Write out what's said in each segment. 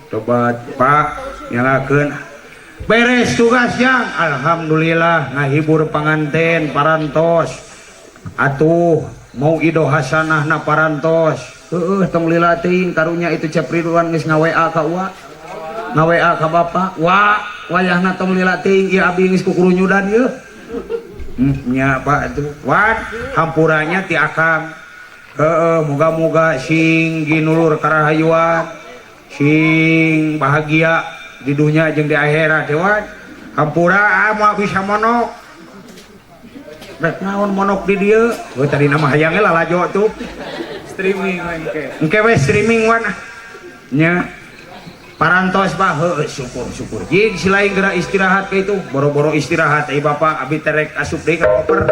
Tobat Pak nyalakeun beres tugas yang alhamdulillah ngahibur panganten parantos atuh mau ido hasanah na parantos heueuh tong lila teuing karunya itu Cep Ridwan geus nga-WA ka uwa nga-WA ka bapak wa wayahna tong lila teuing ieu abi geus kukurunyudan ieu nya Pak atuh wan hampuranya ti akang heueuh moga-moga sing ginulur karahayuan sing bahagia di dunia jeung di akhirat wan hampura moal bisa monok rek naon monok di dieu heuh tadi nama hayangnya lalajo tuh streaming engke engke we streaming wan nya parantos bah heueuh syukur-syukur jig silain geura istirahat ka itu boro-boro istirahat ai bapak abi terek asup deui ka koper.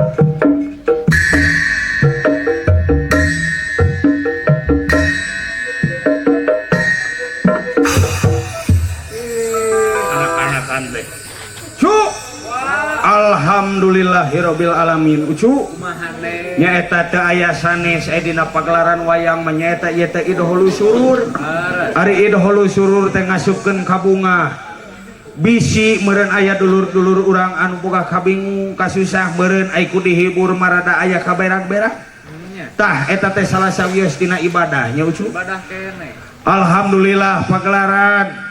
Alhamdulillahirabbil alamin ucu nyaeta teu aya sanes dina pagelaran wayang mah nyaeta ieu teh idholu surur ari idholu surur teh ngasupkeun ka bunga bisi meureun aya dulur-dulur urang anu boga kabingung kasusah meureun ai ku dihibur marada aya kaberak-berak tah eta teh salah sawios dina ibadah nya ucu ibadah keneh. Alhamdulillah pagelaran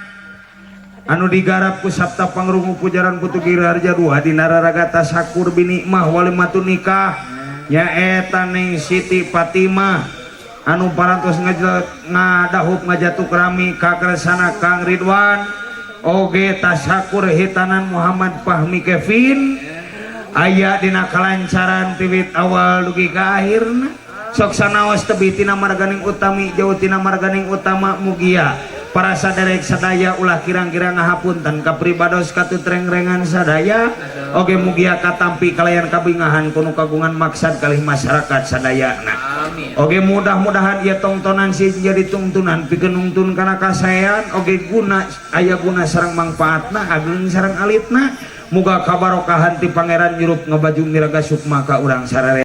anu digarap ku Sabta Pangrungu Pujaran Putu Giri Harja 2 dina raraga tasakur binikmah walimatun nikah nyaeta Neng Siti Fatimah anu parantos ngadahup ngajatuk rami ka kersana Kang Ridwan oge tasakur hitanan Muhammad Fahmi Kevin aya dina kalancaran tiwit awal dugi ka akhirna sok sanaos tebi tina marganing utami jauh tina marganing utama mugia para saderek sadaya ulah kirang-kirang ngahapunten kapribados katutrengrengan sadaya oge mugia katampi kalayan kabingahan kuno kagungan maksad kalih masyarakat sadayana. Amin. Oge mudah-mudahan ieu tongtonan sih jadi tungtunan pikeun nungtun kana kasaean oge guna aya guna sareng mangfaatna ageung sareng alitna muga kabarokahan ti pangeran nyurup ngabaju miraga sukma ka urang sararea.